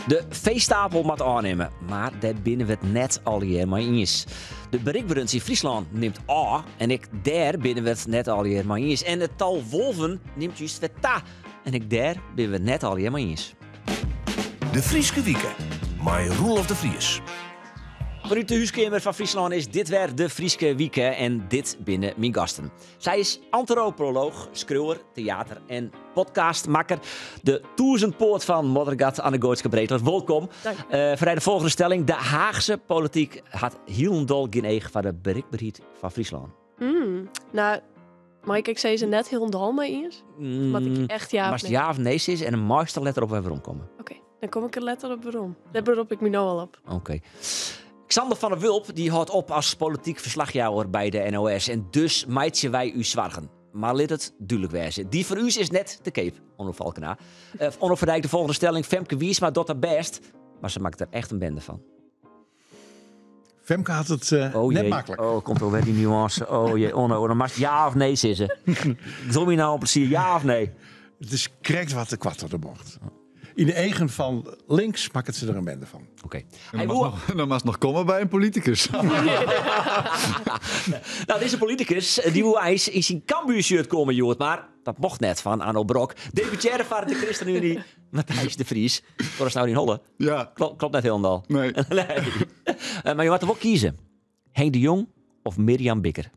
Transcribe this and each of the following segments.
De feestapel moat ôfnimme, mar dêr binne we it net allegear mei iens. De berikberens yn Fryslân nimt ôf en ek dêr binne we it net allegear mei iens. En it tal wolven nimt just wer ta en ek dêr binne we it net allegear mei iens. De Fryske Wike mei Roelof de Vries. Fanút de húskeamer fan Fryslân is dit wer de Fryske Wike en dit binne myn gasten. Sy is antropolooch, skriuwer, teater en podcastmakker. De tûzenpoat fan Moddergat, Anne-Goaitske Breteler. Wolkom. Uh, foar de folgjende stelling. De Haagse polityk hat hielendal gjin each foar de berikberheid fan Fryslân. Nou, mei ik ek sizze net hielendal mei iens? Mm, Moat ik echt ja of nee? Ja of nee sizze en dan meist der letter op wer weromkomme. Oké, dan kom ik der letter op werom. Dêr berop ik my no al op. Oké. Xander van der Wulp die hâldt op as polityk ferslachjouwer by de NOS en dus meitsje wy ús soargen. Mar lit it dúdlik wêze, dy foar ús is net te keap, Onno Falkena. Uh, Onno Verdijk, de folgjende stelling. Femke Wiersma docht har bêst, mar se makket der echt in bende fan. Femke hat it uh, oh, net maklik. Oh, komt alwer dy nuânse. Oh jee, Onno, dan moatst ja of nee sizze. Doch my no in plezier, ja of nee? It is krekt wat te koart op de bocht. Yn de eagen fan links makket se der in bende fan. Oké. Dan moatst noch komme by in politikus. Nou, dizze politikus dy woe eins yn syn Cambuur-shirt komme hjoed, mar dat mocht net fan Arno Brok. Deputearre foar de ChristenUnie, Matthijs de Vries. Wat is no dyn holle? Ja. Klopt net hielendal. Nee. Nee. Mar je moatte wol kieze. Henk de Jong of Mirjam Bikker?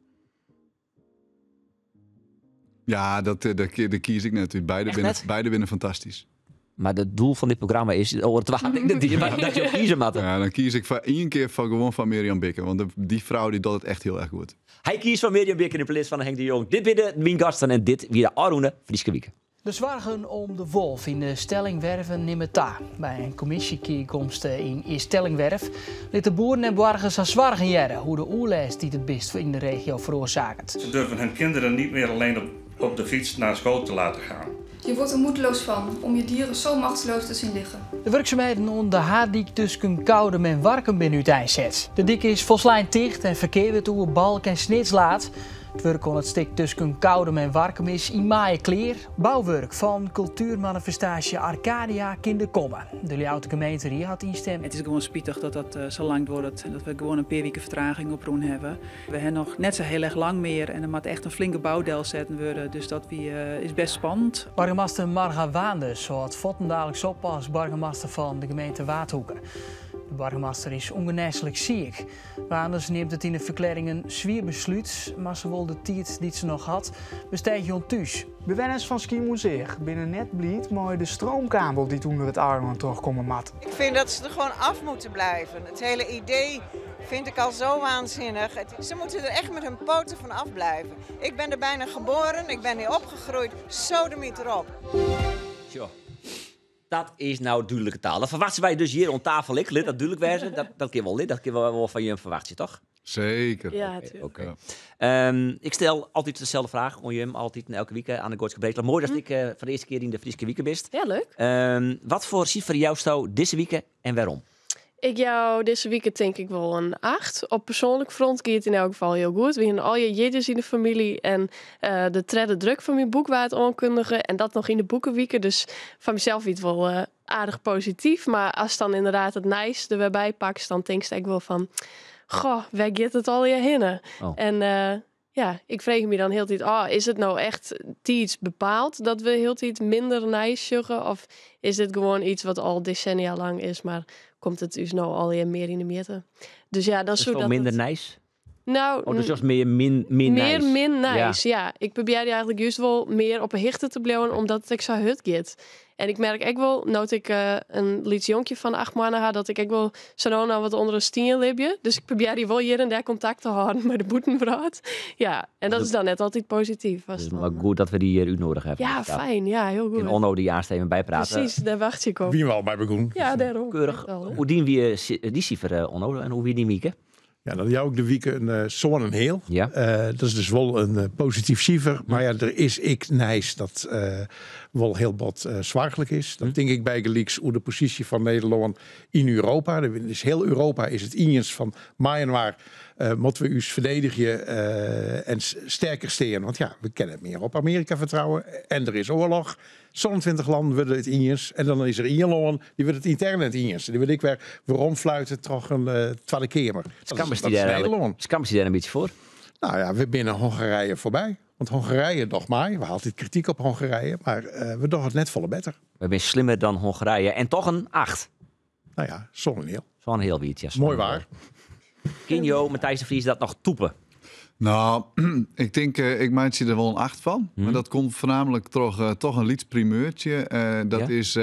Ja, dat, eh, daar, daar kies ik net út. Beide binne, beide binne fantastysk. Mar it doel fan dit programma is oer twa dingen die, dat je kieze moatte. Ja, dan kies ik foar ien kear foar gewoan foar Mirjam Bikker. Want dy frou dy docht it echt hiel erch goed. Hy kiest foar Mirjam Bikker yn pleats fan Henk de Jong. Dit binne myn gasten en dit wie de ôfrûne Fryske Wike. De soargen om de wolf yn de Stellingwerven nimme ta. By in kommisjegearkomste yn Eaststellingwerf litte boeren en boargers har soargen hearre oer de oerlêst dy't it bist yn de regio feroarsaket. Ze durven hun kinderen niet meer alleen op, op de fiets naar school te laten gaan. Je wordt er moedeloos van om je dieren zo machteloos te zien liggen. De wurksumheden oan de Haaddyk tusken Koudum en Warkum binne úteinset. De dyk is folslein ticht en ferkear wurdt oer Balk en Snits laat. It wurk oan it stik tusken Koudum en Warkum is yn maaie klear. Bouwurk fan kultuermanifestaasje Arcadia kin der komme. De Ljouwerter gemeenterie hat ynstimd. It is gewoan spitich dat dat sa lang duorret en dat we gewoan in pear wike fertraging oprûn hawwe. We hawwe noch net sa hiel erch lang mear en der moat echt in flinke bou delsetten wurde, dus dat wie, is best spannend. Boargemaster Marga Waanders hâldt fuortendaliks op as boargemaster fan de gemeente Waadhoeke. De boargemaster is ûngenêslik siik. Waanders neamt it yn de ferklearring in swier beslút, mar se wol de tiid dy't se noch hat besteegje oan thús. Bewenners fan Skiermûntseach binne net bliid mei de stroomkabel dy't ûnder it eilân trochkomme moat. Ik vind dat ze er gewoon af moeten blijven. Het hele idee vind ik al zo waanzinnig. Ze moeten er echt met hun poten van af blijven. Ik ben er bijna geboren, ik ben hier opgegroeid. Sodemiet erop. Tjo. Dat is no dúdlike taal. Dat ferwachtsje wy dus hjir oan tafel ek. Lit dat dúdlik wêze. Dat kin wol, dat kinne we wol fan jim ferwachtsje, toch? Zeker. Ja, tuurlijk. Oké. Ik stel altyd deselde fraach oan jim, altyd en elke wike, Anne-Goaitske Breteler. Moai dat ik foar de earste kear yn de Fryske Wike bist. Ja, leuk. Wat foar sifer jousto dizze wike en wêrom? Ik jou dizze wike tink ik wol in 8. Op persoanlik front gie it yn elk gefal hiel goed. We hiene allegear jierdeis yn de famylje en eh, de tredde druk fan myn boek waard oankundige en dat noch yn de boekewike. Dus foar mysels wie it wol eh, aardich posityf. Mar ast dan ynderdaad it nijs der wer by pakst, dan tinkst ek wol fan, goh, wêr giet it allegear hinne? Oh. En eh, ja, ik frege my dan hieltyd ôf, is it no echt tiidsbepaald dat we hieltyd minder nijs sjogge? Of is dit gewoan yts wat al desennia lang is, mar komt it ús no allegear mear yn 'e mjitte? Dus ja, dan Is soe it dat minder it- nijs? Nou, Oh, dus mear min, min mear nijs. min nijs, ja. Ik probearje eigentlik just wol mear op 'e hichte te bliuwen, omdat it ek sa hurd giet. En ik merk ek wol, no't ik eh, in lyts jonkje fan 8 moanne ha, dat ik ek wol sa no en dan wat ûnder in stien libje. Dus ik probearje wol hjir en dêr kontakt te hâlden mei de bûtenwrâld. Ja, en dat is dan net altyd posityf. As Dus dan, mar goed dat we dy hjir útnoadige hawwe. Ja, fijn. Ja, hiel Kin goed. Onno dy aanst even byprate. Presys, dêr wachtsje ik op. Wiene we al mei begûn. Ja, dêrom. Keurich. Echt al, hè. Hoe dyn wie dy sifer, Onno, en hoe wie dyn wike? Ja, dan jou ik de wike in 7,5. Dat is dus wol in posityf sifer. Mar ja, der is ek nijs dat wol hiel bot soarchlik is. Dan tink ik bygelyks oer de posysje fan Nederlân yn Europa. Dus hiel Europa is it iens fan mei-inoar. Moatte we ús ferdedigje en sterker stean. Want ja, we kinne net mear op Amearika fertrouwe en der is oarloch. 27 lannen wurde it iens en dan is der ien lân dy wurdt it yntern net iens. Dy wurdt ek wer weromfluite troch in Twadde Keamer. Dat is Nederlân. Skamst dy dêr in bytsje foar? Nou ja, we binne Hongarije foarby. Want Hongarije docht mei. We ha altyd krityk op Hongarije, mar we dogge it net folle better. We binne slimmer dan Hongarije en toch in 8. Nou ja, sân en heal. Sân en heal wie it, ja. Moai waar. Kin jo, Matthijs de Vries, dat noch toepen? Nou, ik tink, ik meitsje der wol in 8 fan. Mar dat komt foarnaamlik troch toch in lyts primeurtsje. Dat is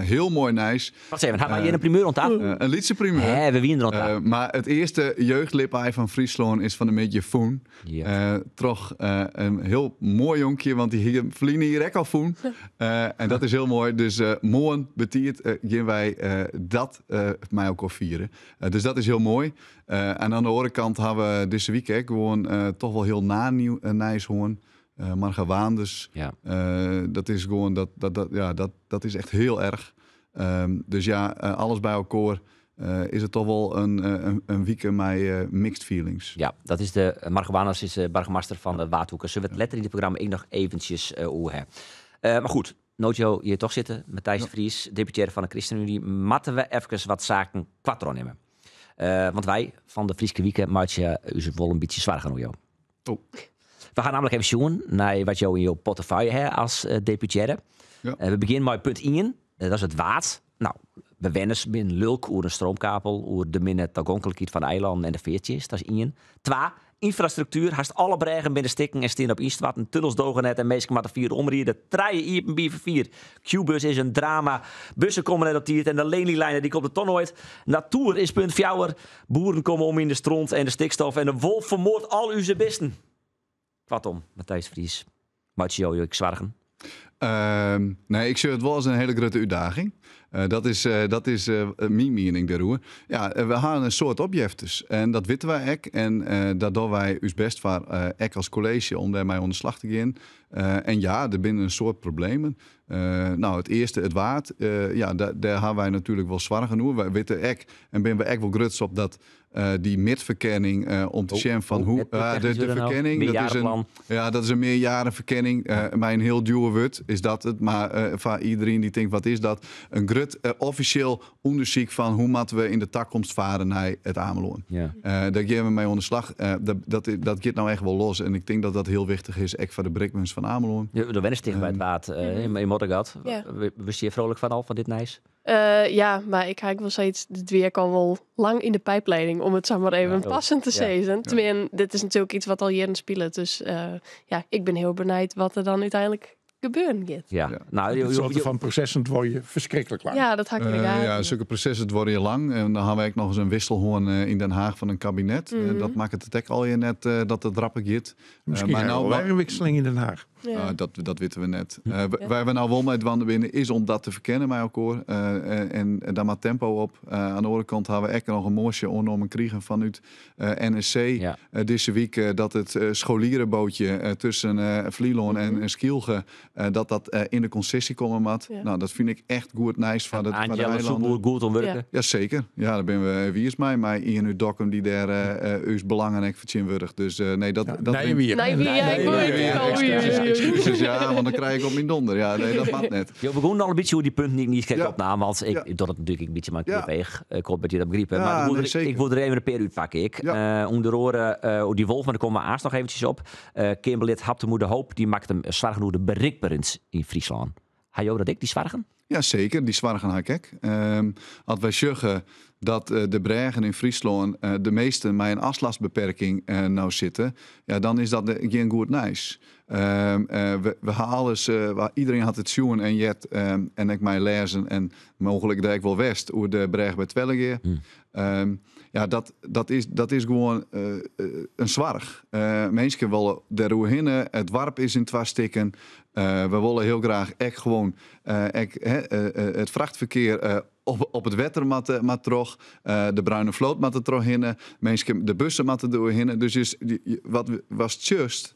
hiel moai nijs. Wacht even, ha wy hjir in primeur oan tafel? In lytse primeur. Hè, we wiene der oan tafel. Mar it earste jeugdljipaai fan Fryslân is fan 'e middei fûn. Troch in hiel moai jonkje, want dy hie ferline jier ek al fûn. En dat is hiel moai. Dus moarn betiid gean wy dat mei elkoar fieren. Dus dat is hiel moai. En oan de oare kant ha we dizze wike ek gewoan toch wol hiel naar nijs hân. Marga Waanders. Dat is gewoan, dat, dat, dat, ja, dat, dat is echt hiel erch. Dus ja, alles by elkoar is it toch wol in wike mei mixed feelings. Ja, dat is de Marga Waanders is de boargemaster fan de Waadhoeke. Sille we it letter yn it programma ek noch eventsjes oer ha. Mar goed, no't jo hjir toch sitte, Matthijs de Vries, deputearre fan de ChristenUnie, moatte we efkes wat saken koart trochnimme. Want wy fan de Fryske Wike meitsje ús wol in bytsje soargen oer jo. Oh. We ha nammentlik even sjoen nei wat jo yn jo portefeuille ha as deputearre. We begjinne mei punt 1, dat is it Waad. Nou, bewenners binne lulk oer in stroomkabel, oer de minne tagonklikheid fan de eilannen en de feartsjinst. Dat is 1. 2, ynfrastruktuer. Hast alle brêgen binne stikken en steane op ynstoarten. Tunnels doge net en minsken moatte fier omride. 3, iepenbier ferfier. Qbuzz is in drama. Bussen komme net op tiid en de Lelyline dy komt der toch noait. Natoer is punt 4. Boeren komme om yn de stront en de stikstof en de wolf fermoardt al ús bisten. Koartom, Matthijs Vries, meitsje jo jo ek soargen? Nee, ik sjoch it wol as in hiele grutte útdaging. Dat is myn miening dêroer. Ja, we ha in soad opjeftes en dat witte wy ek. En dêr dogge wy ús bêst foar, ek as kolleezje, om dêrmei oan de slach te gean. En ja, der binne in soad problemen. No, it earste, it Waad. Ja, dêr ha wy natuerlik wol soargen oer. Wy witte ek, en binne we ek wol grutsk op dat dy midferkenning om te sjen fan oh, hoe net de, technysk de wurde no. ferkenning, dat is in, Meerjarenplan. ja, dat is in mearjarenferkenning. Mei in hiel djoer wurd is dat it. Mar foar iderien dy't tinkt, wat is dat? In grut offisjeel ûndersyk fan hoe moatte we yn de takomst farre nei it Amelân. Dêr gean we mei oan de slach. Dat giet no echt wol los. En ik tink dat dat hiel wichtich is, ek foar de berikberens fan Amelân. Ja, do wennest ticht by it Waad yn Moddergat. Wurdst hjir frolik fan al, fan dit nijs? Ja, mar ik ha ek wol sayts, dit wie ek al wol lang yn de pyplining, om it sa mar even passend te sizzen. Teminsten, dit is natuerlik yts wat al jierren spilet, dus ja, ik bin hiel benijd wat der dan úteinlik gebeuren giet. Ja. Nou, Dit soarte fan prosessen duorje ferskriklik lang. Ja, dat ha ik yn de gaten. Ja, sokke prosessen duorje lang. En dan ha we ek noch ris in wisel hân yn Den Haag fan in kabinet. Dat makket it ek allegear net dat it rapper giet. Miskien Mar mar nou, wer in wikseling yn Den Haag. Dat witte we net. Wêr't we no wol mei dwaande binne, is om dat te ferkennen mei elkoar. En dêr moat tempo op. Oan de oare kant ha we ek noch in moasje oannommen krigen fanút NSC dizze wike dat it scholierenbootje tusken Flylân en Skylge dat dat yn de konsesje komme moat. Nou, dat fyn ik echt goed nijs foar de Angela eilannen. Soepboer goed oan wurke. Ja, zeker. Ja, dêr binne we wiis mei. Mei ien út Dokkum dy't dêr ús belangen ek fertsjintwurdiget. Dus nee, dat Nee, wie. Nee, wie, ja, ik Nee, wol nee, het nee, al. Oei, oei, excuses, oei, oei. excuses, ja, want dan krij ik op myn donder. Ja, nee, dat moat net. Jo begûnen al in bytsje oer dy punten dy't ik net krekt opnaam, want ik doch it natuerlik in bytsje mei in knipeach. Ik hoopje dat jo dat begripe. Mar ik woe der, ik woe der even in pear útpakke. Ik. Ûnder oare oer dy wolf, mar dêr komme we aanst noch eventsjes op. Keamerlid Habtamu de Hoop dy makket him soargen oer de berikberens yn Fryslân. Ha jo dat ek, dy soargen? Ja, seker. Dy soargen ha ik ek. As wy sjogge dat de brêgen yn Fryslân de measte mei in afslachbeperking no sitte, ja, dan is dat gjin goed nijs. We ha alles, iderien hat it sjoen en heard en ek mei lêzen en mooglik dêr ek wol west oer de brêge by Twellegea. Ja, dat is gewoan in soarch. Minsken wolle dêroerhinne. It doarp is yn twa stikken. We wolle hiel graach ek gewoan ek, hè, it frachtferkear op it wetter moat troch. De bruine float moat der trochhinne. Minsken, de bussen moatte deroerhinne. Dus is, wat was just.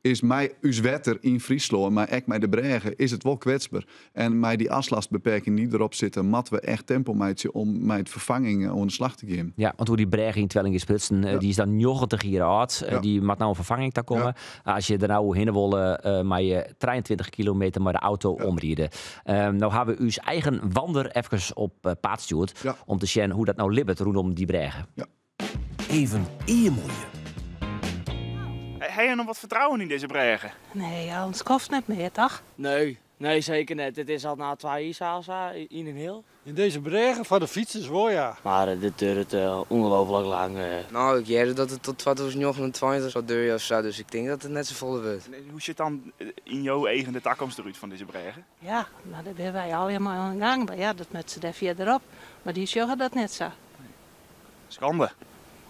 is mei ús wetter yn Fryslân, mar ek mei de brêge, is it wol kwetsber. En mei dy aslastbeperking dy't derop sitte, moatte we echt tempo meitsje om mei it ferfanging oan de slach te gean. Ja, want oer dy brêge yn Twellingea sprutsen, dy is dan 90 jier âld. Dy moat no in ferfanging ta komme. As je der no oerhinne wolle, meie je 23 kilometer mei de auto omride. No hawwe we ús eigen Wander efkes op paad stjoerd om te sjen hoe't dat no libbet rûnom dy brêge. Even earmoeie. Ha je noch wat fertrouwen yn dizze brêge? Nee, al in skoft net mear, toch? Nee, nee seker net. Dit is al na twa jier sa of sa, yn en hiel. Yn dizze brêge foar de fytsers wol ja. Mar dit duorret ûngelooflik lang. No, ik hearde dat it tot 2029 zal duren of sa, dus ik tink dat it net safolle wurdt. En hoe sjocht dan yn jo eagen de takomst derút fan dizze brêge? Ja, mar dêr binne wy allegear mei oan de gang. Mar ja, dat moat se dêr fierderop. Mar dy sjogge dat net sa. Skande.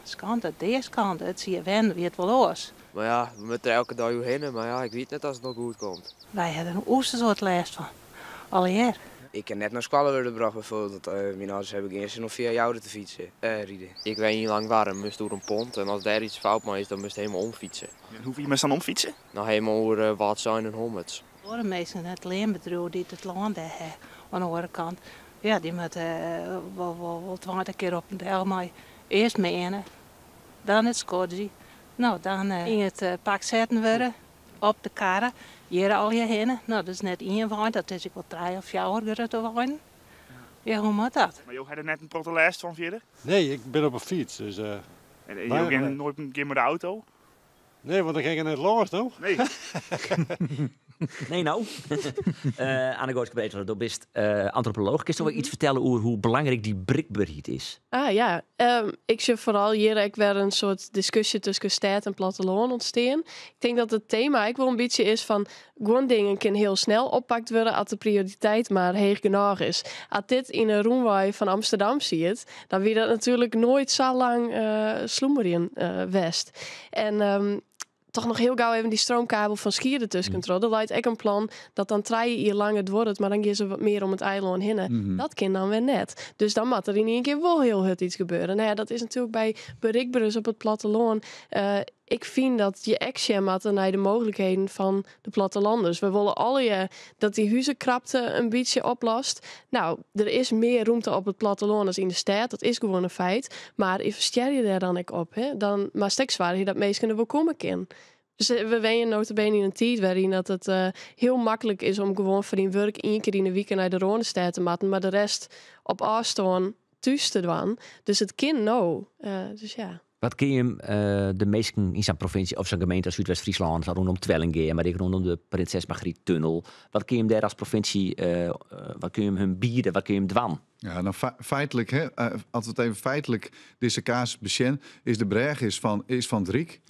Skande, deaskande. It sie wen, wie it wol oars. Mar ja, we moatte der elke dei oerhinne, mar ja, ik wit net as it noch goed komt. Wy ha der in oerste soad lêst fan, allegear. Ik kin net nei skoalle wurde brocht bijvoorbeeld, want myn âlders hawwe gjin sin om fia Joure te fytsen, riden. Ik wenje yn Langwar, moatst oer in pont en as dêr iets fout mei is, dan moatst helemaal omfytse. En hoe fier moatst dan omfytse? No helemaal oer Wâldsein en Hommerts. Oare minsken, it leanbedriuw dy't it lân dêr ha oan de oare kant, ja, dy moatte wol wol 20 kear op en del mei earst meane, dan it skodzjen, no dan yn it pak setten wurde, op de karre, hjir allegear hinne. No, dat is net ien wein, dat is ek wol trije of fjouwer grutte weinen. Ja, hoe moat dat? Mar jo ha der net in protte lêst fan fierder? Nee, ik bin op 'e fyts, dus. En jo gean noait gjin mei de auto? Nee, want dan kin ik net lâns, no? Nee. Nee, no. Anne-Goaitske Breteler, do bist antropolooch. Kinsto wol iets fertelle oer hoe belangryk dy berikberheid is? Ah ja, ik sjoch foaral hjir ek wer in soart diskusje tusken stêd en plattelân ûntstean. Ik tink dat it tema ek wol in bytsje is fan guon dingen kin hiel snel oppakt wurde as de prioriteit mar heech genôch is. As dit yn 'e rûnwei fan Amsterdam siet, dan wie dat natuerlik noait sa lang slûmerjen west. En toch noch hiel gau even dy stroomkabel fan Skier dertusken troch. Der leit ek in plan dat dan 3 jier langer duorret, mar dan gean se wat mear om it eilân hinne. Dat kin dan wer net. Dus dan moat der yn ien kear wol hiel hurd iets gebeure. No ja, dat is natuerlik by berikberens op it plattelân. Ik fyn dat je ek sjen moatte nei de mooglikheden fan de plattelanders. We wolle allegear dat dy huzekrapte in bytsje oplost. No, der is mear rûmte op it plattelân as yn de stêd, dat is gewoan in feit. Mar ynvestearje dêr dan ek op. Hè? Dan moatst ek soargje dat minsken der wol komme kinne. Dus we wenje nota bene yn in tiid wêryn dat it hiel maklik is om gewoan foar dyn wurk ien kear yn 'e wike nei de Rânestêd te moatten, mar de rest op ôfstân thús te dwaan. Dus it kin no. Dus ja. Wat kin jim de minsken yn sa'n provinsje of sa'n gemeente as Súdwest-Fryslân, sa rûnom Twellingea, mar ek rûnom de Prinses Margriettunnel, wat kin jim dêr as provinsje, wat kin jim hun biede, wat kin jim dwaan? Ja, no feitlik, hè, as we it even feitlik dizze kasus besjen, is de brêge is fan, is fan it Ryk.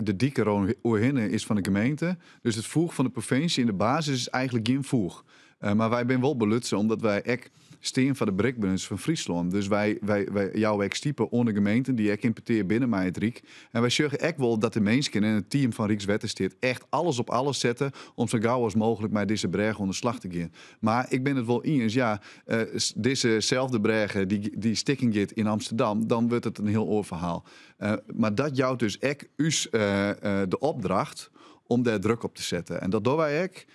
De dyk der oerhinne is fan de gemeente. Dus it foech fan de provinsje yn de basis is eigentlik gjin foech. Mar wy binne wol belutsen omdat wy ek stean foar de berikberens fan Fryslân. Dus wy, wy, wy jouwe ek stipe oan de gemeenten dy't ek yn petear binne mei it Ryk. En wy sjogge ek wol dat de minsken en it team fan Rykswettersteat echt alles op alles sette om sa gau as mooglik mei dizze brêge oan de slach te gean. Mar ik bin it wol iens, ja, dizze selde brêge dy't stikken giet yn Amsterdam, dan wurdt it in hiel oar ferhaal. Mar dat jout dus ek ús de opdracht om dêr druk op te setten. En dat dogge wy ek.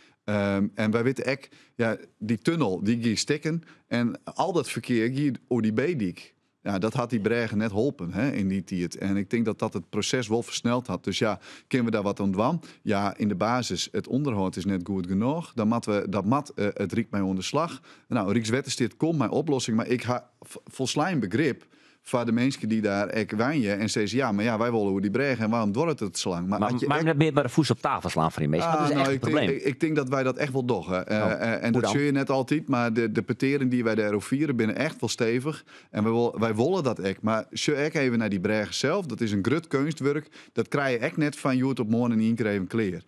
En wy witte ek, ja, dy tunnel dy gie stikken en al dat ferkear gie oer dy B-dyk. Ja, dat hat dy brêge net holpen, hè, yn dy tiid. En ik tink dat dat it proses wol fersneld hat. Dus ja, kinne we dêr wat oan dwaan? Ja, yn de basis, it ûnderhâld is net goed genôch. Dan moatte we, dat moat it Ryk mei oan de slach. No, Rykswettersteat komt mei oplossing, mar ik ha folslein begrip foar de minsken dy't dêr ek wenje en sizze, ja, mar ja, wy wolle oer dy brêge en wêrom duorret it sa lang? Mar as je net mear mei de fûst op tafel slaan foar dy minsken, dat is echt in probleem. Ik tink dat wy dat echt wol dogge. En dat sjoch je net altyd, mar de petearen dy't wy dêroer fiere binne echt wol stevich. En wy wolle dat ek. Mar sjoch ek even nei dy brêge sels. Dat is in grut keunstwurk. Dat krije je ek net fan hjoed op moarn yn ien kear even klear.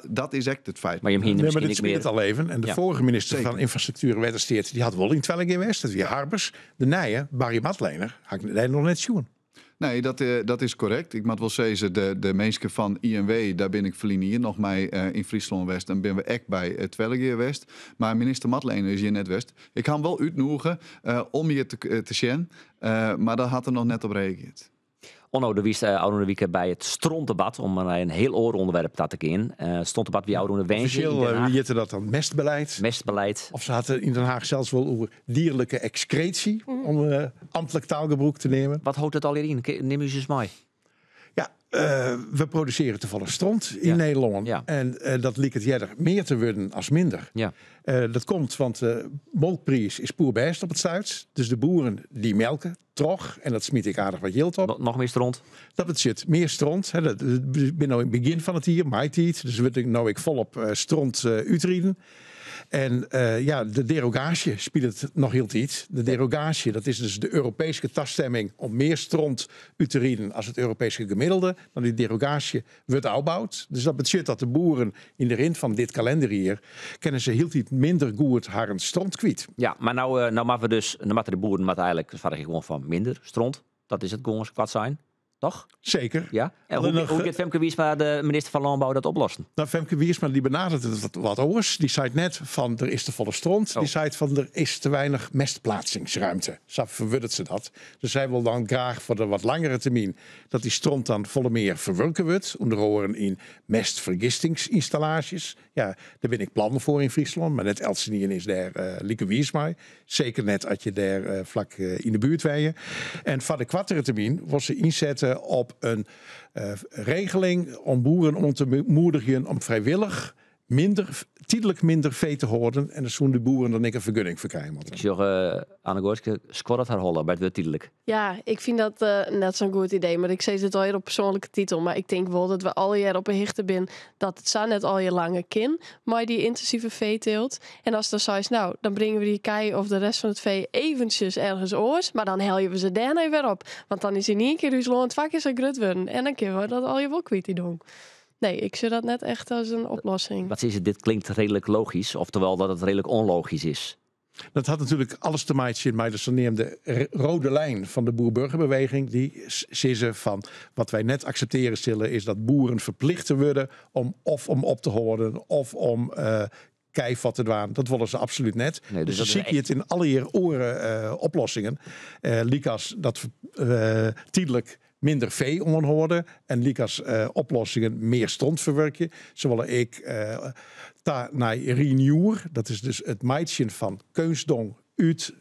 Dat is ek it feit. Mar jim hiene Nee, mar miskien dit ek mear spilet al even. En de vorige minister van Ynfrastruktuer en Wettersteat, dy hat wol yn Twellingea west. Dat wie Harbers. De nije, Barry Madlener, ha ik dêr noch net sjoen. Nee, dat is korrekt. Ik moat wol sizze, de minsken fan INW, dêr bin ik ferline jier noch mei yn Fryslân west en binne we ek by Twellingea west. Mar minister Madlener is hjir net west. Ik ha him wol útnûge om hjir te sjen, mar dêr hat er noch net op reageard. Onno, do wiest ôfrûne wike by it strontdebat om nei in hiel oar ûnderwerp ta te gean. It strontdebat wie ôfrûne woansdei yn Offisjeel Den Haag. hjitte dat dan mestbeleid. Mestbeleid. Of se hat in Den Haag sels wol oer dierlike excretie, om amtlik taalgebrûk te neamen. Wat hâldt it allegear yn? Nim ús ris mei. Ja, we produsearje te folle stront yn Nederlân. En dat liket earder mear te wurden as minder. Ja. Dat komt want de molkpriis is poerbêst op it stuit. Dus de boeren dy melke troch en dat smyt ek aardich wat jild op. Noch mear stront? Dat betsjut mear stront. Hè, dat binne no yn it begjin fan it jier, maitiid. Dus wurdt no ek folop stront útriden. En ja, de derogaasje spilet noch hieltyd. De derogaasje, dat is dus de Europeeske tastemming om mear stront út te riden as it Europeeske gemiddelde. No, dy derogaasje wurdt ôfboud. Dus dat betsjut dat de boeren yn de rin fan dit kalenderjier kinne se hieltyd minder goed harren stront kwyt. Ja, mar no, no moatte we dus, no moatte de boeren moatte eigentlik soargje gewoan foar minder stront. Dat is it gewoan koart sein. Toch? Zeker. Ja. En hoe giet Femke Wiersma, de minister fan Lânbou, dat oplossen? Nou, Femke Wiersma dy benaderet it wat oars. Dy seit net fan der is te folle stront. Dy seit fan der is te weinich mestplaatsingsruimte. Sa ferwurdet se dat. Dus sy wol dan graach foar de wat langere termyn dat dy stront dan folle mear ferwurke wurdt. Under oaren yn mestfergistingsynstallaasjes. Ja, dêr binne ek plannen foar yn Fryslân, mar net eltsenien is dêr like wiis mei. Seker net as je dêr flak yn de buert wenje. En foar de koartere termyn wol se ynsette op in regeling om boeren oan te moedigjen om frijwillich minder, tydlik minder fee te hâlden. En dan soene de boeren dan ek in fergunning foar krije moatte. Ik sjoch Anne-Goaitske skoddet har holle by it wurd tydlik. Ja, ik fyn dat net sa'n goed idee. Mar ik sis it allegear op persoanlike titel. Mar ik tink wol dat we allegear op 'e hichte bin dat it sa net allegear langer kin mei dy yntinsive feeteelt. En ast dan seist, no, dan bringe we dy kij of de rest fan it fee eventsjes ergens oars, mar dan helje we se dêrnei wer op. Want dan is yn ien kear ús lân twa kear sa grut wurden. En dan kinne we dat allegear wol kwyt, dy dong. Nee, ik sjoch dat net echt as in oplossing. Wat is it, dit klinkt reedlik logysk, oftewol dat it reedlik ûnlogysk is. Dat hat natuerlik alles te meitsjen mei de saneamde rode lijn fan de boer-burgerbeweging. Dy sizze fan wat wy net akseptearje sille is dat boeren ferplichte wurde om of om op te hâlden of om kij fuort te dwaan. Dat wolle se absolút net. Nee, dus dus se dat is sykje it yn allegear oare oplossingen. Lykas dat tydlik minder fee oanhâlde en lykas oplossingen mear stront ferwurkje. Se wolle ek ta nei renure, dat is dus it meitsjen fan keunstdong út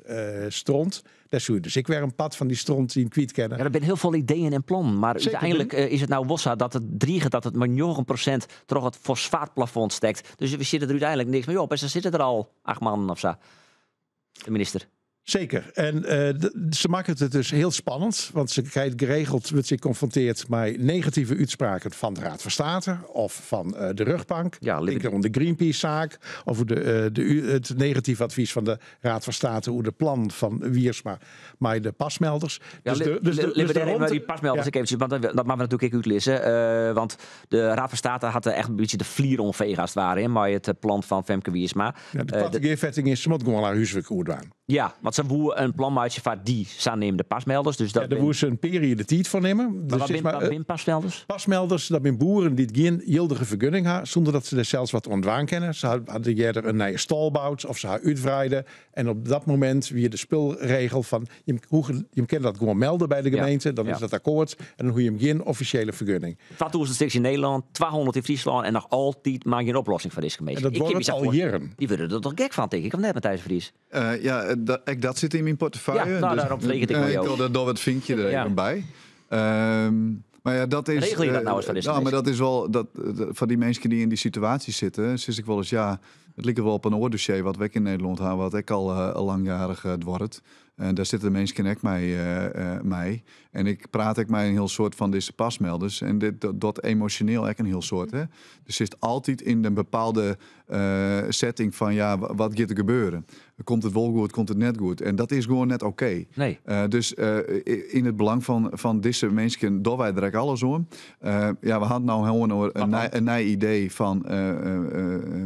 stront. Dêr soe je dus ek wer in part fan dy stront yn kwyt kinne. Ja, der binne hiel folle ideeën en plannen, mar úteinlik is it no wol sa dat it driget dat it mei 9% troch it fosfaatplafond stekt. Dus we sitte der úteinlik niks mei op en se sitte der al 8 mannen of sa. De minister. Zeker. En se makket it dus hiel spannend, want se krijt geregeld wurdt se konfrontearre mei negative útspraken fan de Raad van State of fan de rjochtbank. Ja, Tink oan de Greenpeace-saak of it negatyf advys fan de Raad van State oer de plannen fan Wiersma mei de pasmelders. Ja, Dus de, dus de, dus de romte- die pasmelders Ja. ek eventjes, want dat moatte we natuerlik ek útlizze. Want de Raad van State hat echt in bytsje de flier oanfege as it ware, hè, mei it plan fan Femke Wiersma. Ja, de koarte gearfetting is, se moat gewoan har húswurk goed dwaan. Ja, want se woe in plan meitsje foar dy saneamde pasmelders. Dus dat Ja, dêr woe se in pear jier de tiid foar nimme. Maar Dus wat sis bin, maar, wat bin pasmelders? Pasmelders, dat binne boeren dy't gjin jildige fergunning ha, sûnder dat se dêr sels wat oan dwaan kinne. Se hadden earder in nije stâl boud of se ha útwreide. En op dat momint wie de spulregel fan, jim hoege, jim kinne dat gewoan melde by de gemeente, dan is dat akkoart en dan hoege jim gjin offisjele fergunning. 2000 stiks yn Nederlân, 200 yn Fryslân en noch altyd mar gjin oplossing foar dizze gemeente. En dat Ik kin duorret my sa al foar- jierren. Dy wurde der toch gek fan, tink ik, of net, Matthijs de Vries? Ja, ek dat sit yn myn portefeuille. Ja, nou, dêrom frege ik it oan jo. Ik dat docht it fynkje der Ja. even by. Mar ja, dat is, Regelje dat nou ris foar dizze nou, mar minsken? dat is wol dat foar dy minsken dy't yn dy situaasje sitte, sis ik wolris, ja, it liket wol op in oar dossier wat we ek yn Nederlân ha, wat ek al langjarich duorret. En dêr sitte de minsken ek mei. En ik praat ek mei in hiel soad fan dizze pasmelders. En dit, dat, dat emosjoneel ek in hiel soad. Hè? Dus sitst altyd yn in bepaalde setting fan, ja, wat giet der gebeuren? Komt it wol goed, komt it net goed? En dat is gewoan net oké. Nee. Dus yn it belang fan dizze minsken dogge wy der ek alles oan. Ja, we hadden no gewoan oer Wat dan? in nij idee fan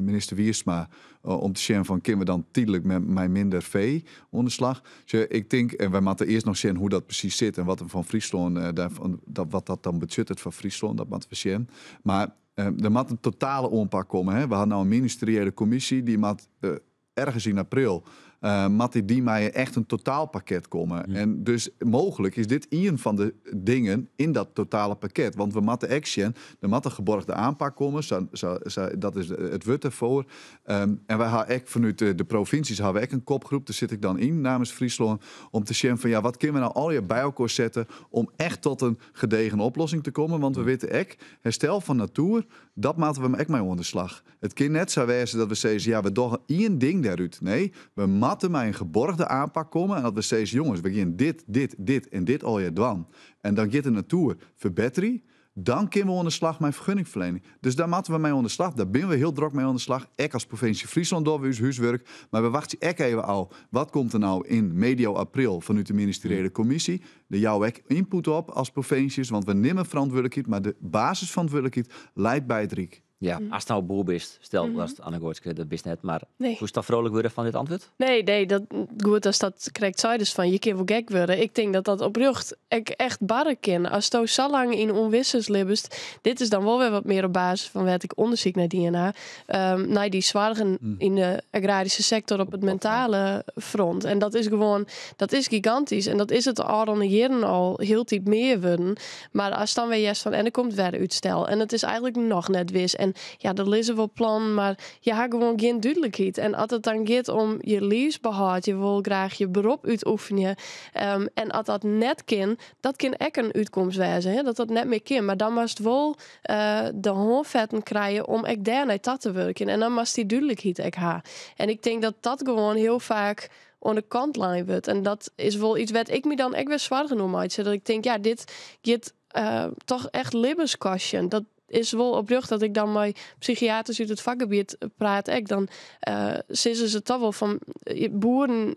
minister Wiersma. Om te sjen fan, kinne we dan tydlik mei minder fee oan de slach? Dus ik tink, en wy moatte earst noch sjen hoe dat presys sit en wat der fan Fryslân, dêrfan, dat, wat dat dan betsjut foar Fryslân, dat moatte we sjen. Mar der moat in totale oanpak komme. Hè? We ha no in ministeriële kommisje, dy moat ergens yn april Moat dy mei echt in totaalpakket komme. En dus mooglik is dit ien fan de dingen yn dat totale pakket. Want we moatte ek sjen, der moat in geborgde aanpak komme, sa, sa, sa, dat is it wurd derfoar. En wy ha ek fanút de provinsjes ha we ek in kopgroep, dêr sit ik dan yn namens Fryslân, om te sjen fan ja, wat kinne we nou allegear by elkoar sette om echt tot in gedegen oplossing te kommen. Want we witte ek, herstel fan natoer, dat moatte we ek mei oan de slach. It kin net sa wêze dat we sizze, ja, we dogge ien ding dêrút. Nee, we moatte mei in geborgde aanpak komme en dat we sizze, jonges, we gean dit, dit, dit en dit allegear dwaan. En dan giet de natoer ferbetterje. Dan kinne we oan de slach mei fergunningferliening. Dus dêr moatte we mei oan de slach. Dêr binne we hiel drok mei oan de slach. Ek as provinsje Fryslân dogge we ús húswurk. Mar we wachtsje ek even ôf, wat komt der no yn medio april fanút de ministeriële kommisje? Dêr jouwe we ek ynput op as provinsjes, want we nimme ferantwurdlikheid, mar de basisferantwurdlikheid leit by it Ryk. Ja, ast no boer bist, stel datst Anne Goortske, dat bist net, mar Nee. soest dan frolik wurde fan dit antwurd? Nee, nee, dat, goed as dat krekt seidest fan je kin wol gek wurde. Ik tink dat dat oprjocht ek echt barre kin. Asto sa lang yn ûnwissens libbest, dit is dan wol wer wat mear op basis fan wêr't ik ûndersyk nei dien ha, nei dy soargen yn de agraryske sektor op it mentale front. En dat is gewoan, dat is gigantysk. En dat is it de ôfrûne jierren al hieltyd mear wurden. Mar ast dan wer hearst fan en der komt wer útstel en it is eigenlik noch net wis en ja, der lizze wol plannen, mar je ha gewoan gjin dúdlikheid. En as it dan giet om je liifsbehâld, je wol graach je berop útoefenje en as dat net kin, dat kin ek in útkomst wêze, hè, dat dat net mear kin. Mar dan moatst wol de hânfetten krije om ek dêr nei ta te wurkjen en dan moatst dy dúdlikheid ek ha. En ik tink dat dat gewoan hiel faak oan de kant lein wurdt. En dat is wol iets wêr't ik my dan ek wer soargen oer meitsje. Dat ik tink, ja, dit giet toch echt libbens kostjen. Dat is wol oprjocht dat ik dan mei psychiaters út it fakgebiet praat ek. Dan sizze se toch wol fan boeren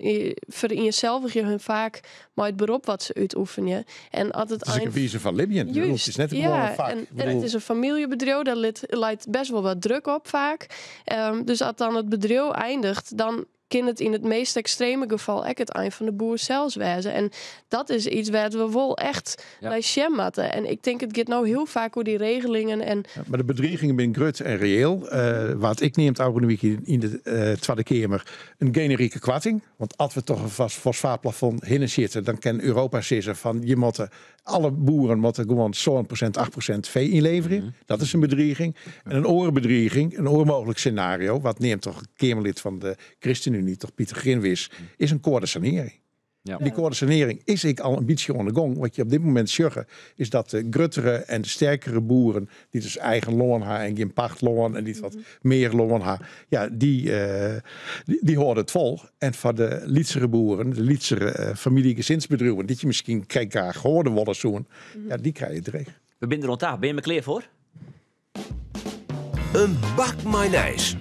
ferienselvigje hun faak mei it berop wat se útoefenje. En as it It is ek ein in wize fan libjen. Juist, Het is net ja, gewoan in fak. en Ik it bedoel is in famyljebedriuw, dêr leit best wol wat druk op faak. Dus as dan it bedriuw eindiget, dan kin it yn it meast ekstreme gefal ek it ein fan de boer sels wêze. En dat is iets wêr't we wol echt nei sjen moatte. En ik tink it giet no hiel faak oer dy regelingen en Ja, mar de bedrigingen binne grut en reëel. Wat ik neamd ôfrûne wike yn de Twadde Keamer in generike koarting. Want as we troch in fosfaatplafond hinne sitte, dan kin Europa sizze fan je moatte alle boeren moatte gewoan 7%, 8% fee ynleverje. Dat is in bedriging. En in oare bedriging, in oar mooglik senario, wat neamd troch Keamerlid fan de ChristenUnie, troch Pieter Grinwis, is in koade sanearring. Dy koade sanearring is ek al in bytsje oan de gong. Wat je op dit momint sjogge, is dat de gruttere en de sterkere boeren, dy't dus eigen lân ha en gjin pachtlân en dy't wat mear lân ha, ja, dy hâlde it fol. En foar de lytsere boeren, de lytsere famylje-gesinsbedriuwen, dy't je miskien krekt graach hâlde wolle soenen, ja, dy krije it dreech. We binne der oan ta. Binne je klear foar? In bak mei nijs.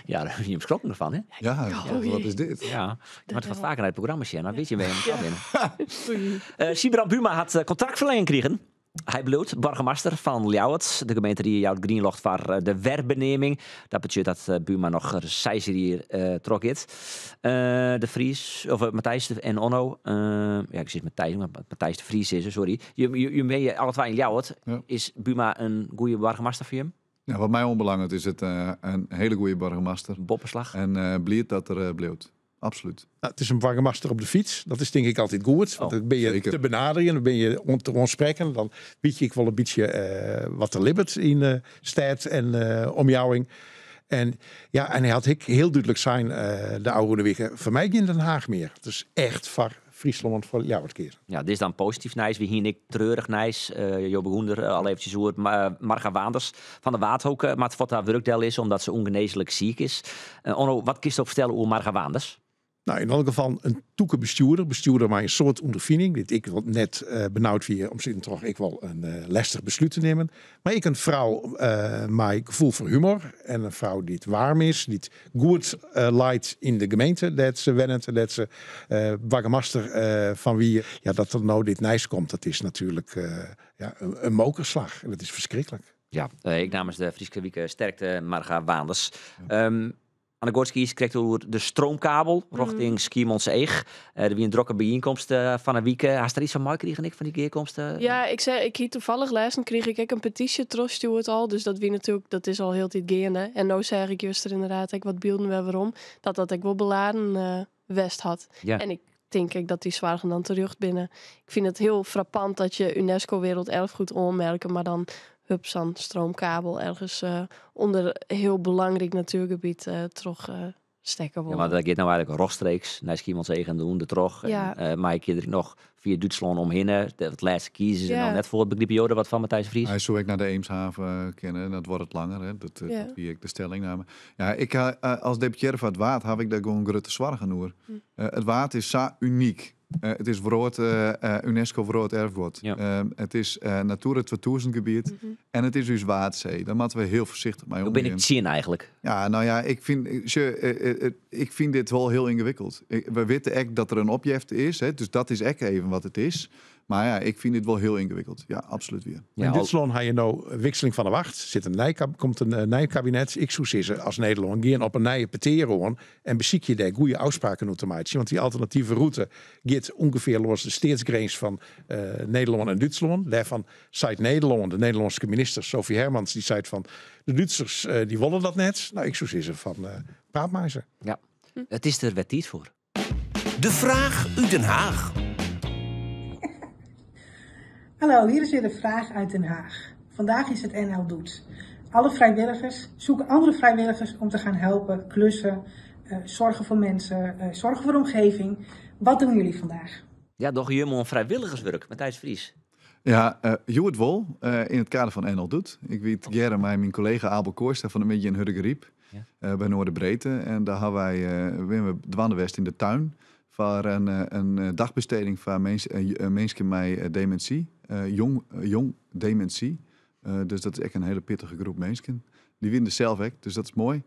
Ja, dêr wie je skrokken derfan, hè? Ja, wat is dit? Ja, je moat wat faker nei it programma sjen, dan wit je wêr je binne. Sybrand Buma hat kontraktferlenging krigen. Hy bliuwt boargemaster fan Ljouwert. De gemeenterie jout grien ljocht foar de werbeneaming. Dat betsjut dat Buma noch 6 jier trochgiet. De Vries, of Matthijs en Onno. Ja, ik sis Matthijs, mar Matthijs de Vries is er, sorry. Jim wenje alle twa yn Ljouwert. Is Buma in goede boargemaster foar jim? Ja, wat my oanbelanget is it in hiele goede boargemaster. Boppeslach. En bliid dat er bliuwt. Absolút. Nou, it is in boargemaster op de fyts. Dat is tink ik altyd goed. Want dan bin je te benaderjen, dan bin je te oansprekken. Dan wit je ek wol in bytsje wat der libbet yn de stêd en omjouwing. En ja, en hy hat ek hiel dúdlik sein de ôfrûne wike, foar my gjin Den Haag mear. It is echt foar Fryslân, foar Ljouwert keazen. Ja, dit is dan posityf nijs. We hiene ek treurich nijs. Jo begûn der al eventsjes oer. Marga Waanders fan de Waadhoeke moat fuort har wurk dellizze omdat se ûngenêslik siik is. Onno, wat kinsto fertelle oer Marga Waanders? Nou, yn elk gefal in tûke bestjoerder. Bestjoerder mei in soad ûnderfining. Dy't ek wol net benaud wie om sin troch ek wol in lestich beslút te nimmen. Mar ek in frou mei gefoel foar humor. En in frou dy't waarm is, dy't goed leit yn de gemeente dêr't se wennet en dêr't se boargemaster fan wie. Ja, dat der no dit nijs komt, dat is natuerlik ja, in mokerslach. En dat is ferskriklik. Ja, ek namens de Fryske Wike sterkte Marga Waanders. Anne-Goaitske is krekt oer de stroomkabel rjochting Skiermûntseach. Der wie in drokke byienkomst fan 'e wike. Hast der iets fan meikrigen ek fan dy gearkomste? Ja, ik sei, ik hie toevallig lêsten krige ik ek in petysje trochstjoerd al. Dus dat wie natuerlik, dat is al hieltyd geande. En no seach ik juster inderdaad ek wat bylden wer werom. Dat dat ek wol beladen west hat. En ik tink ek dat dy soargen dan terjocht binne. Ik fyn it hiel frappant dat je UNESCO Werelderfgoed oanmerke, mar dan hup sa'n stroomkabel ergens ûnder hiel belangryk natuergebiet troch stekke Ja, mar dat giet no eigenlik rjochtstreeks nei Skiermûntseach en ûnder troch. En mei ik hjir noch fia Dútslân omhinne. It lêste kieze se no net foar. Begripe jo der wat fan, Matthijs de Vries? Hy soe ek nei de Eemshaven kinne, dat duorret langer. Hè. Dat wie ek de stellingname. Ja, ik ha, as deputearre foar it Waad haw ik dêr gewoan grutte soargen oer. It Waad is sa unyk. It is wrâld, UNESCO Wrâlderfguod. It is Natura 2000 gebiet en it is ús Waadsee. Dêr moatte we hiel foarsichtich mei Jo binne omgean. ek tsjin eigenlik. Ja, no ja, ik fyn, sjoch, ik fyn dit wol hiel yngewikkeld. We witte ek dat der in opjefte is, hè, dus dat is ek even wat it is. Mar ja, ik fyn dit wol hiel yngewikkeld. Ja, absolút wier. Yn Dútslân ha je no wikseling fan de wacht. Sit in nij, komt in nij kabinet. Ik soe sizze, as Nederlân gean op 'e nije petear oan en besykje dêr goede ôfspraken oer te meitsjen. Want dy alternative rûte giet ûngefear lâns de steatsgrins fan Nederlân en Dútslân. Dêrfan seit Nederlân, de Nederlânske minister Sophie Hermans, dy seit fan de Dútsers dy wolle dat net. No, ik soe sizze fan praat mei se. Ja, it is der wer tiid foar. De fraach út Den Haach. Hallo, hier is weer de vraag uit Den Haag. Vandaag is het NL Doet. Alle vrijwilligers zoeken andere vrijwilligers om te gaan helpen, klussen, eh, zorgen voor mensen, eh, zorgen voor de omgeving. Wat doen jullie vandaag? Ja, dogge jimme oan frijwilligerswurk, Matthijs Vries? Ja, hjoed wol, yn it kader fan NL Doet. Ik wie tegearre mei myn kollega Abel Kooistra fan 'e middei yn Hurdegaryp by Noorderbreedte. En dêr ha wy, binne we dwaande west yn de tuin foar in dagbesteding foar minsken mei demintsy, jong, jong demintsy. Dus dat is ek in hiele pittige groep minsken. Dy wiene der sels ek, dus dat is moai.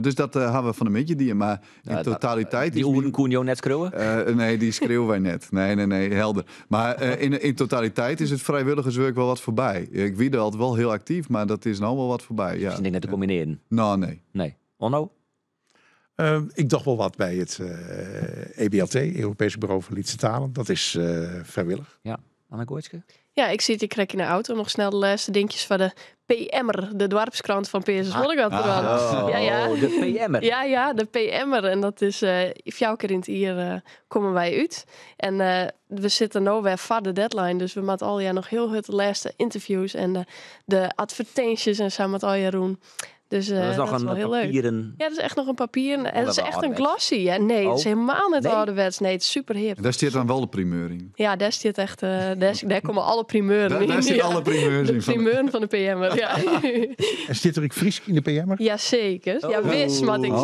Dus dat ha we fan 'e middei dien. Mar yn totaliteit. Dy oeren koene jo net skriuwe? Nee, dy skriuwe wy net. Nee, nee, nee, helder. Mar yn totaliteit is it frijwilligerswurk wol wat foarby. Ik wie der altyd wol hiel aktyf, mar dat is no wol wat foarby. Ja. Is net te kombinearjen? No, nee. Nee. Onno? Ik doch wol wat by it EBLT, Europeesk Buro foar Lytse Talen. Dat is frijwillich. Ja. Anne-Goaitske? Ja, ik sit hjir krekt yn de auto noch snel de lêste dinkjes foar de PM'er, de doarpskrant fan Peazens-Moddergat te dwaan. Oh, Ja, ja. de PM'er. Ja, ja, de PM'er. En dat is fjouwer kear yn it jier komme wy út. En we sitte no wer foar de deadline, dus we moatte allegear noch hiel hurd de lêste ynterviews en de advertinsjes en sa moat allegear rûn. Dus Dat is noch dat is in wol hiel leuk. papieren. Ja, dat is echt noch in papieren. En het is wel echt een ouderwets. glossy. Hè? Nee, het is Oh. helemaal net Nee? ouderwets. Nee, het is super hip. En dêr stiet dan wol de primeur yn. Ja, dêr stiet echt, dêr komme alle primeuren Dêr yn. dêr sitte Ja. alle primeurs De yn. Fan de- primeuren fan de PM'er, ja. En stiet der ek Frysk yn de PM'er? Jazeker. Ja, wis, moat ik Oh,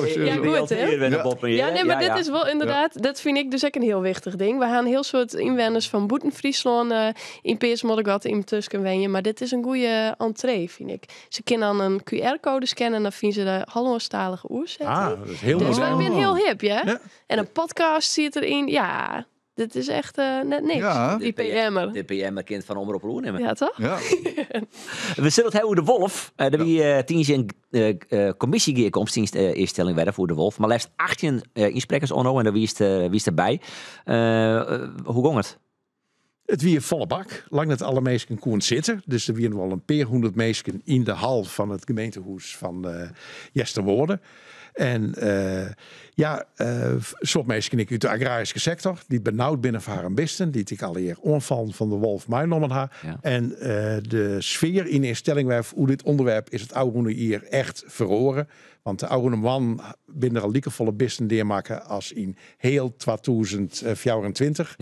sizze. Ja, goed, hè? Ja, nee, mar dit is wol ynderdaad, dat fyn ik dus ek in hiel wichtich ding. We ha in hiel soad ynwenners fan bûten Fryslân yn Peazens-Moddergat yntusken wenje, mar dit is in goede entree, fyn ik. Se kinne dan in QR-koade scannen en dan fine se de Hollânsktalige oersetting. Ah, dat is hiel Dus wy modern. binne hiel hip, ja? En in podcast sit deryn. Ja, dit is echt net niks. Ja. Die PM'er. De PM'er kin fan Omrop oernimme. Ja, toch? Ja. We sille it ha oer de wolf. Der wie tiisdei in kommisjegearkomst yn Eaststellingwerf oer de wolf. Mar leafst 18 ynsprekkers Onno en dêr wiest derby. Hoe gong it? It wie folle bak. Lang net alle minsken koene sitte. Dus der wiene wol in pear hûndert minsken yn de hal fan it gemeentehûs fan Easterwâlde. En ja, soad minsken ek út de agraryske sektor, dy't benaud binne foar harren bisten, dy't ek allegear oanfallen fan de wolf meinommen ha. En de sfear yn Eaststellingwerf oer dit ûnderwerp is it ôfrûne jier echt feroare. Want de ôfrûne moannen binne der al likefolle bisten deamakke as yn hiel 2024.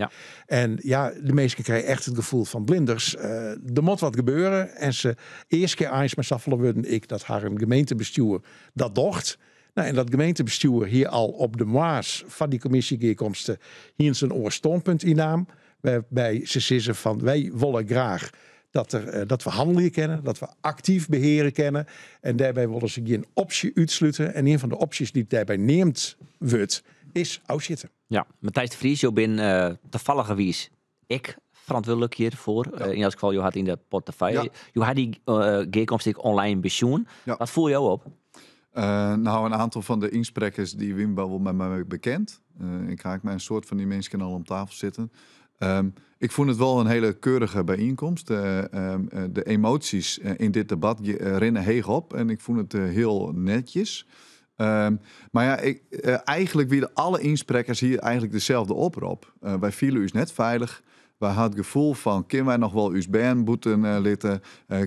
En ja, de minsken krije echt it gefoel fan blinders. Der moat wat gebeure. En se easkje eins mei safolle wurden ek dat harren gemeentebestjoer dat docht. Nou, en dat gemeentebestjoer hie al op de moarns fan dy kommisjegearkomste hiene se in oar stânpunt ynnaam. Wêrby se sizze fan wy wolle graach dat we hannelje kinne, dat we aktyf beheare kinne. En dêrby wolle se gjin opsje útslute. En ien fan de opsjes dy't dêrby neamd wurdt, is ôfsjitte. Ja, Matthijs de Vries, jo binne tafalligerwiis ek ferantwurdlik hjirfoar. Yn elts gefal, jo hat yn de portefeuille. Jo ha dy gearkomste ek online besjoen. Wat foel jo op? Nou, in oantal fan de ynsprekkers dy wiene wol mei my bekend. Ik ha ek mei in soad fan dy minsken al om tafel sitten. Ik fûn it wol in hiele keurige byienkomst. De emoasjes yn dit debat rinne heech op en ik fûn it hiel netjes. Mar ja, ik, eigentlik wiene alle ynsprekkers hier eigentlik deselde oprop. Wy fiele ús net feilich. Wy ha it gefoel fan, kinne wy noch wol ús bern bûten litte?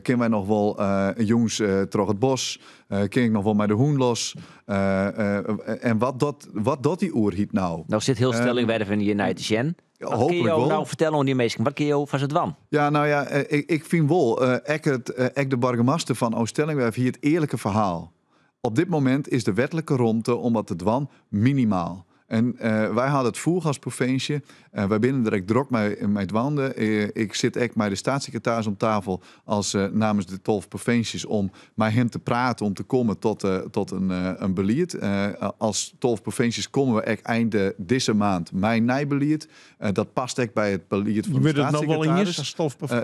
Kinne wy noch wol jûns troch it bosk? Kin ik noch wol mei de hûn los? En wat docht, wat docht dy oerheid no? No sit hiel Stellingwerf hjir nei te sjen. Wat kinne jo no fertelle oan dy minsken? Wat kinne jo foar se dwaan? Ja, no ja, ik fyn wol, ek, ek de boargemaster fan Ooststellingwerf hie it earlike ferhaal. Op dit momint is de wetlike romte om wat te dwaan minimaal. En wy hawwe it foech as provinsje. Wy binne der ek drok mei dwaande. Ik sit ek mei de steatssekretaris om tafel as namens de 12 provinsjes om mei him te praten om te kommen tot in belied. As 12 provinsjes komme we ek ein dizze maand mei nij belied. Dat past ek by it belied fan de steatssekretaris.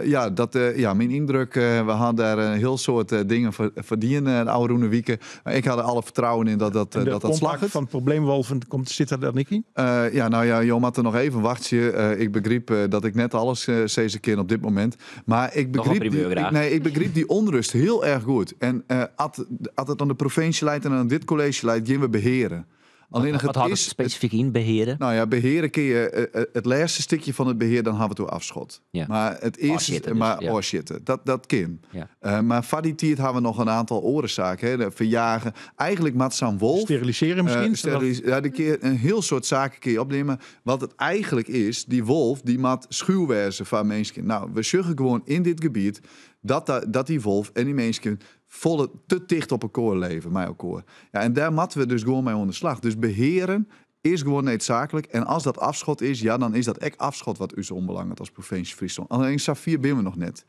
Ja, dat, ja, myn yndruk, we ha dêr in hiel soad dingen foar dien de ôfrûne wike. Mar ik ha der alle fertrouwen yn dat dat, dat, dat slagget. fan probleemwolven komt, sit der dan ek yn? Ja, no ja, jo moatte noch even wachtsje. Ik begryp dat ik net alles sizze kin op dit momint. Mar ik begryp dy, nee, ik begryp dy ûnrêst hiel erch goed. En as it oan de provinsje leit en oan dit kolleezje leit, gean we beheare. Allinnich it is spesifyk yn beheare? No ja, beheare kin je it lêste stikje fan it behear, dan ha we it oer afschot. Ja. Mar it earste, dus, mar ja. ôfsjitte, dat kin. Ja. Mar foar dy tiid ha we noch in oantal oare saken. Hè, de ferjage. Eigentlik moat sa'n wolf. Steriliseren miskien? Ja, dy kin in hiel soad saken kin je opnimme. Wat it eigentlik is, dy wolf dy moat schuw wêze foar minsken. No, we sjogge gewoan yn dit gebiet dat dy wolf en dy minsken folle te ticht op elkoar leve, mei elkoar. Ja, en dêr moatte we dus gewoan mei oan de slach. Dus behearen is gewoan needsaaklik. En as dat afschot is, ja, dan is dat ek afschot wat ús oanbelanget as provinsje Fryslân. Allinnich safier binne we noch net.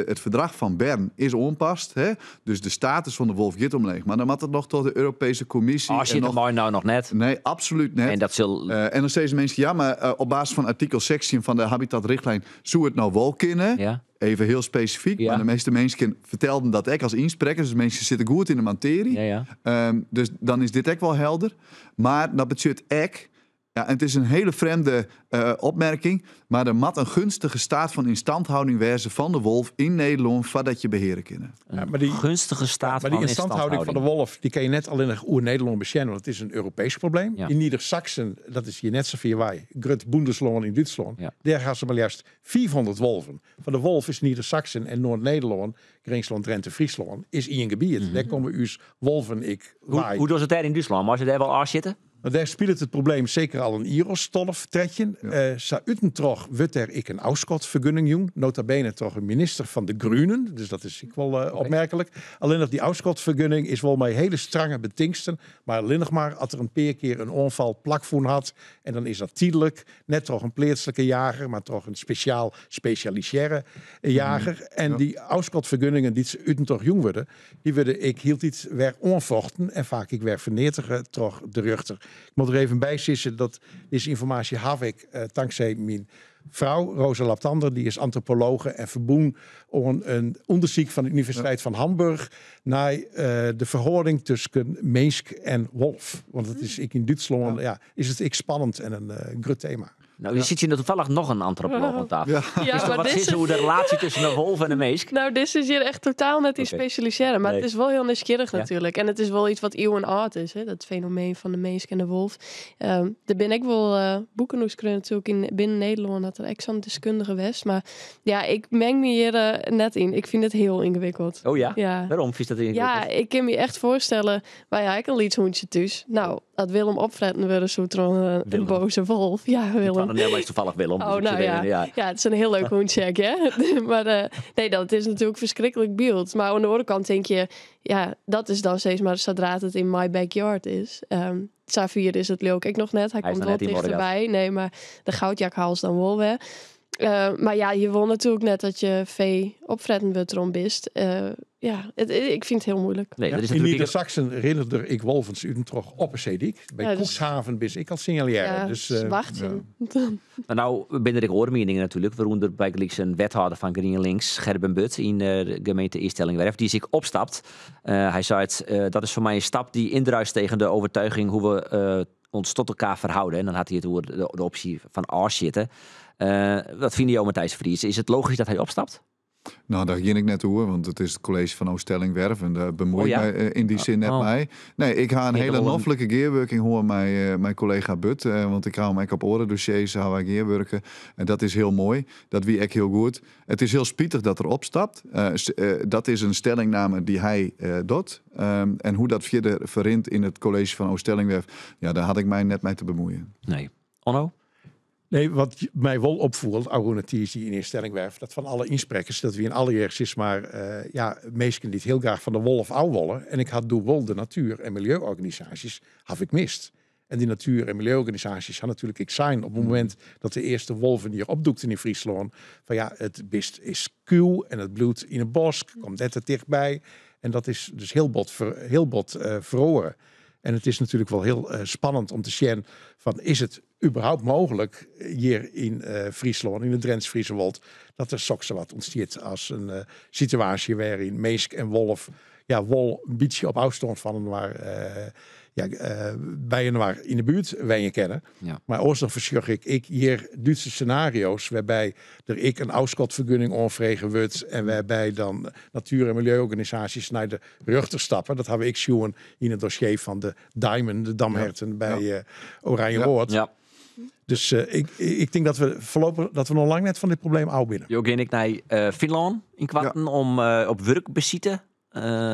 It ferdrach fan Bern is oanpast, hè? Dus de status fan de wolf giet omleech. Mar dan moat it noch troch de Europeeske Kommisje. Ôfsjitte mei no noch net. Nee, absolút net. En dat sil. En dan sizze minsken, ja, mar op basis fan artikel 16 fan de Habitatrichtlijn soe it no wol kinne. Ja. Even hiel spesifyk, mar de measte minsken fertelden dat ek as ynsprekkers. Dus minsken sitte goed yn de matearje. Ja, ja. Dus dan is dit ek wol helder. Mar dat betsjut ek, ja, en it is in hiele frjemde opmerking, mar der moat in gunstige staat fan instandhouding wêze fan de wolf yn Nederlân foardat je beheare kinne. Ja, mar dy gunstige staat maar die instandhouding fan de wolf, dy kin je net allinnich oer Nederlân besjen, want it is in Europeesk probleem. Ja. Yn Niedersachsen, dat is hjir net sa fier wei, grut Bundeslân yn Dútslân, ja. dêr ha se mar leafst 500 wolven. Fan de wolf is Niedersachsen en Noard-Nederlân, Grinslân, Drinte, Fryslân, is ien gebiet. Dêr komme ús wolven ek wei. Hoe dogge se it dêr yn Dútslân? Meie se dêr wol ôfsjitte? No, dêr spilet it probleem seker al in jier as 12, 13. Sa út en troch wurdt dêr ek in ôfskotfergunning jûn, nota bene troch in minister fan de Grünen, dus dat is ek wol opmerklik. Allinnich dy ôfskotfergunning is wol mei hiele strange betingsten, mar allinnich mar as der in pear kear in oanfal plakfûn hat en dan is dat tydlik, Net troch in pleatslike jager, mar troch in spesjaal spesjalisearre jager. En dy ôfskotfergunningen dy't se út en troch jûn wurde, dy wurde ek hieltyd wer oanfochten en faak ek wer ferneatige troch de rjochter. Ik moat der even by sizze dat dizze ynformaasje haw ik tanksij myn frou Rosa Laptander, dy is antropologe en ferbûn oan in ûndersyk fan de Universiteit fan Hamburg nei de ferhâlding tusken minsk en wolf. Want it is ek yn Dútslân, ja, is it ek spannend en in grut tema. No, der sit hjir tafallich noch in antropolooch oan tafel. Ja. Ja, Kinst mar wat dizze- sizze oer de relaasje tusken de wolf en de minsk? No, dizze is hjir echt totaal net yn spesjalisearre. Mar Nee. it is wol hiel nijsgjirrich natuerlik. En it is wol yts wat iuwen âld is, hè? Dat fenomeen fan de minsk en de wolf. Der binne ek wol boeken oer skreaun natuerlik. Yn, binnen Nederlân hat der ek sa'n deskundige west. Mar ja, ik meng my hjir net yn. Ik fyn it hiel yngewikkeld. Oh ja? Ja. Wêrom fynst dat yngewikkeld? Ja, ik kin my echt foarstelle. Wy ha ek in lyts hûntsje thús. No, as Willem opfretten wurde soe troch in Willem. boze wolf. Ja, Willem. Nee, mar is tafallich Willem. Oh, dus ik no sit ja. even- ja. Ja, it is in hiel leuk hûntsje ek, hè? Mar nee, dat is natuerlik ferskriklik byld. Mar oan de oare kant tink je, ja, dat is dan steeds mar sadra't it yn my backyard is. Safier is it leau ik ek noch net. Hy Hy is komt noch wol net yn Moddergat. tichterby. Nee, mar de goudjakhals dan wol wer. Maar ja, je wol natuerlik net dat je fee opfretten wurdt troch in bist. Ja, ik vind het heel moeilijk. Nee, dat is In natuurlijk Niedersachsen rinne der ek wolven út en troch op 'e seedyk. By Ja, dus- Cuxhaven bin ik al sinjalearre. Ja, dus, dus wachtsjen. Maar nou binne der ek oare mieningen natuerlik. Wêrûnder bygelyks in wethâlder fan GrienLinks, Gerben But, yn de gemeente Eaststellingwerf, dy't ek opstapt. Hy seit, dat is foar my in stap dy't yndruist tegen de overtuiging hoe we ons tot elkaar verhouden. En dan hat hy it oer de opsje fan ôfsjitte. Wat fine jo, Matthijs de Vries? Is it logysk dat hy opstapt? Nou, dêr gean ik net oer, want it is it kolleezje fan Ooststellingwerf en dêr bemuoi Oh ik ja? my yn dy sin net mei. Nee, ik ha in Gean hiele der wol in- noflike gearwurking hân mei kollega But, want ik ha him ek op oare dossiers ha wy gearwurke. En dat is hiel moai. Dat wie ek hiel goed. It is hiel spitich dat er opstapt. Dat is in stellingname dy't hy docht. En hoe't dat fierder ferrint yn it kolleezje fan Ooststellingwerf, ja, dêr ha ik my net mei te bemuoien. Nee. Onno? Nee, wat my wol opfoel, ôfrûne tiisdei yn Eaststellingwerf, dat fan alle ynsprekkers, dat wiene allegear sis mar, ja, minsken dy't hiel graach fan de wolf ôf wolle. En ik ha doe wol de natuer- en miljeuorganisaasjes haw ik mist. En dy natuer- en miljeuorganisaasjes ha natuerlik ek sein op it momint dat de earste wolven hjir opdûkten yn Fryslân, fan ja, it bist is skiuw en it bliuwt yn 'e bosk, komt net te tichtby. En dat is dus hiel bot hiel bot feroare. En it is natuerlik wol hiel spannend om te sjen fan is it überhaupt mooglik hjir yn Fryslân, yn it Drents-Friese Wold, dat der soksawat ûntstiet as in situaasje wêryn minsk en wolf, ja, wol in bytsje op ôfstân fan inoar, ja, by inoar yn de buert wenje kinne. Mar oars dan fersjoch ik ek hjir Dútse scenario's wêrby der ek in ôfskotfergunning oanfrege wurdt en wêrby dan natuer- en miljeuorganisaasjes nei de rjochter stappe. Dat ha we ek sjoen yn it dossier fan de deimen, de damherten by Oranjewâld. Dus ik tink dat we foarlopich dat we noch lang net fan dit probleem ôf binne. Jo gean ek nei Finlân ynkoarten om op wurkbesite.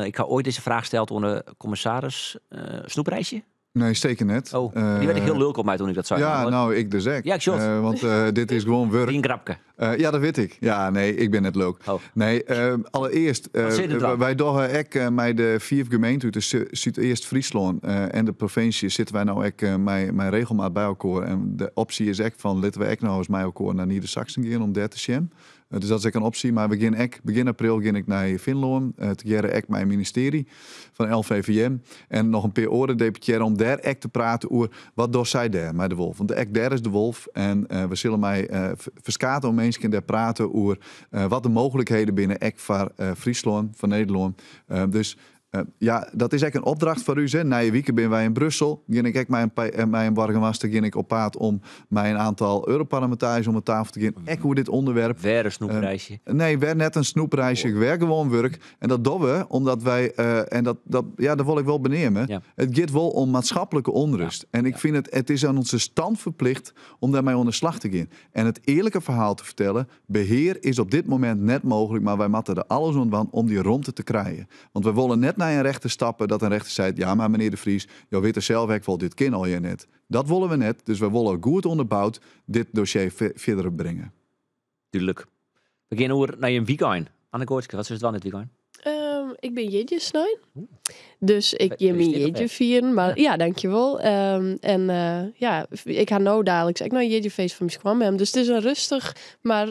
Ik ha oait dizze fraach steld oan de kommissaris. Snoepreisje? Nee, seker net. Oh, dy waard ek hiel lilk op my doe't ik dat sei. Ja, namelijk. nou, ik dus ek. Ja, ik sjoch it. Want dit is gewoan wurk. Gjin grapke. Ja, dat wit ik. Ja, nee, ik bin net lilk. Oh. Nee, allerearst, Wat sit der dan? wy dogge ek mei de 5 gemeenten út de Súdeast-Fryslân en de provinsje sitte wy no ek mei regelmaat by elkoar. En de opsje is ek fan, litte we ek no ris mei elkoar nei Niedersachsen gean om dêr te sjen. Dus dat is ek in opsje. Mar we gean ek, begjin april gean ik nei Finlân, tegearre ek mei it ministearje fan LVVM en noch in pear oare deputearren om dêr ek te praten oer wat dogge sy dêr mei de wolf. Want ek dêr is de wolf en we sille mei ferskate minsken dêr prate oer wat de mooglikheden binne ek foar Fryslân, foar Nederlân. Dus ja, dat is ek in opdracht foar ús. Hè. Nije wike binne wy yn Brussel. Gean ik ek mei in boargemaster gean ik op paad om mei in oantal Europarlemintariërs om 'e tafel te gean. Ek oer dit ûnderwerp. Wer in snoepreisje? Nee, wer net in snoepreisje. Wer gewoan wurk. En dat dogge we omdat wy, en dat, dat, ja, dat wol ik wol beneame. It giet wol om maatskiplike ûnrêst. En ik fyn it, it is oan ús stand ferplicht om dêrmei oan de slach te gean. En it earlike ferhaal te fertellen, behear is op dit momint net mooglik, mar wy moatte der alles oan dwaan om dy romte te krijen. Want wy wolle net nei in rechter stappe dat in rechter seit, ja, mar menear De Vries, jo witte sels ek wol, dit kin allegear net. Dat wolle we net, dus wy wolle goed ûnderboud dit dossier fierder bringe. Dúdlik. We gean oer nei in wykein. Anne Goortske, wat silst dwaan dit wykein? Ik bin jierdei snein. Dus ik gean myn Gefeliciteerd jierdei fieren. Mar ja, dankjewol. En ja, ik ha no daliks ek noch in jierdeifeest fan myn skoanmem. Dus it is in rêstich, mar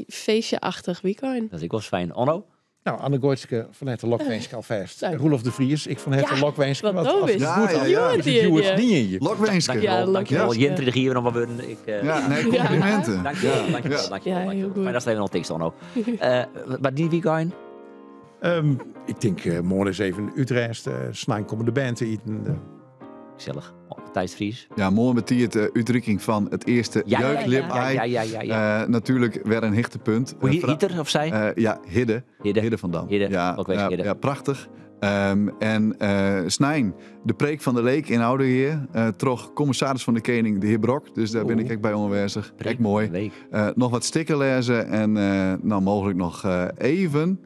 feestje-achtich wykein. Dat is ek wol fijn. Onno? Nou, Anne Goortske, fan herte lokwinsk alfêst. Dank. Roelof de Vries, ek fan herte Ja, lokwinsk. wat Want dom as is. it goed Ja, is, ja, ja. is it hjoed Ja. niet in je. Lokwinsk. Dankjewel, Ja, dankjewel. lokwinsk. Jintri hier nog wat wurden. Ik, Ja, nee, complimenten. Dankjewel, Ja. dankjewel, Ja. dankjewel, Ja, heel dankjewel. goed. Fijn dat even nog tekst, Onno. Maar die weekend? Ik denk, morgen eens even Utrecht. Snein komen de band te eten. Gezellig. Oh, Thijs Vries. Ja, moarn betiid de útrikking fan it earste Jeugdljipaai. Natuerlik wer in hichtepunt. Hoe hiet er of sy? Ja, Hidde. Hidde. Hidde van Dam. Hidde. Ja, Ook wees ja, Hidde. ja, prachtich. En snein, de preek fan de leek yn Oudegea. Troch kommissaris fan de Kening, de hear Brok. Dus dêr bin ik Oeh. ek by oanwêzich. Preek Ek moai. van de leek. Noch wat stikken lêze en nou, mooglik noch even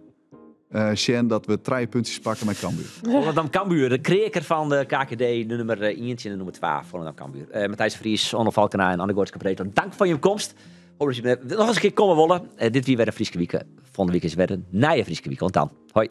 sjen dat we 3 puntsjes pakke mei Cambuur. Volendam Cambuur, de kreaker fan de KKD, de nûmer 1 en de nûmer 2 Volendam Cambuur. Matthijs de Vries, Onno Falkena en Anne Goortske Pretor, tank foar jim komst. Hoopje dat jim noch ris in kear komme wolle. Dit wie wer in Fryske Wike. Folgjende wike is wer in nije Fryske Wike. Oant dan. Hoi.